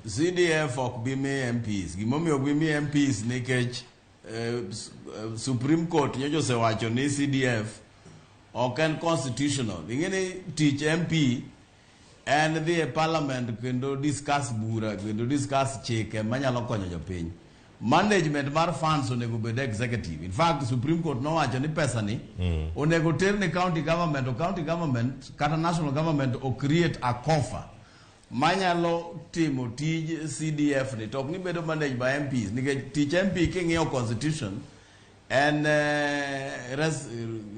CDF ok bi mi MPs. Gimomiyo ok bi mi MPs nikech Supreme Court nyocha osewacho ni CDF ok en constitutional. Ing'e ni tich MP en dhi e parliament kendo discuss bura kendo discuss chike manyalo konyo jopiny. Management mar funds onego bed executive. In fact, Supreme Court nowacho ni pesa ni onego ter ne county government to county government kata national government o create a coffer manyalo timo tij CDF ni to ok ni bedo managed by MPs nikech tich MP king'iyo constitution en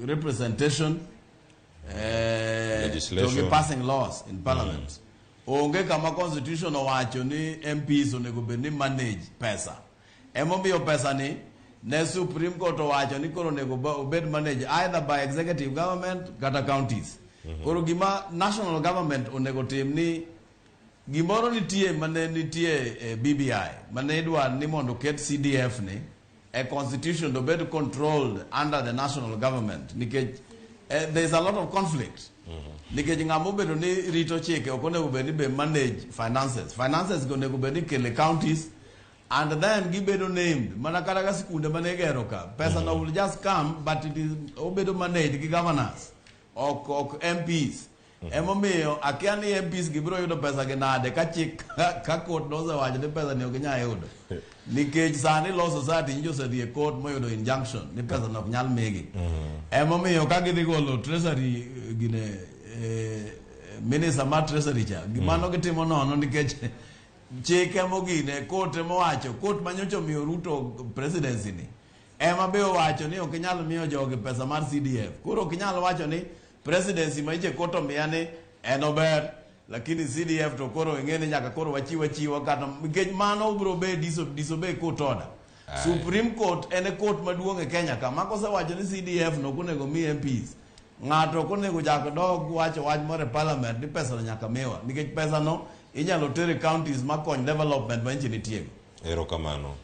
representation to Legislation. gi passing laws in parliament. Onge kama constitution owacho ni MPs onego bed ni manage pesa. Emomiyo pesa ni ne Supreme Court owacho ni koro onego obed managed either by executive government kata counties. Koro gima national government onego tim ni gimoro nitie mane nitie e BBI mane idwa ni mondo oket CDF ni e constitution to bed controlled under the national government nikech there is a lot of conflict nikech ng'ama obedo ni rito chike ok onego bed ni be manage finances. Finances go onego bed ni kele counties and then gibedo named mana kata ka sikunde mane igero ka pesa no will just come, but it is obedo managed gi governors, ok MPs. Emomiyo akia ni MPs gi biro yudo pesa gi nade ka chik ka court nosewacho ni pesa ni ok ginyal yudo nikech sani Law Society nyicho osedhi e court moyudo injunction ni pesa no ok nyal migi. Emomiyo ka gidhi golo treasury gine minister mar treasury cha gimano gitimo nono nikech chike mogine court emowacho. Court manyocha omiyo Ruto presidency ni ema be owacho ni ok inyal miyo jogi pesa mar CDF. Koro ok inyal wacho ni presidency ma iche court omiya ni en ober, lakini CDF to koro ing'e ni nyaka koro wachiw achiwa kata nikech mano biro be disobey court order. Supreme Court en e court maduong' e Kenya ka ma kosewacho ni CDF no ok onego mi MPs, ng'ato ok onego chak dog wacho wach moro e parliament ni pesa no nyaka miwa nikech pesa no inyalo ter e counties makony development ma nchi nitiego. Erokamano.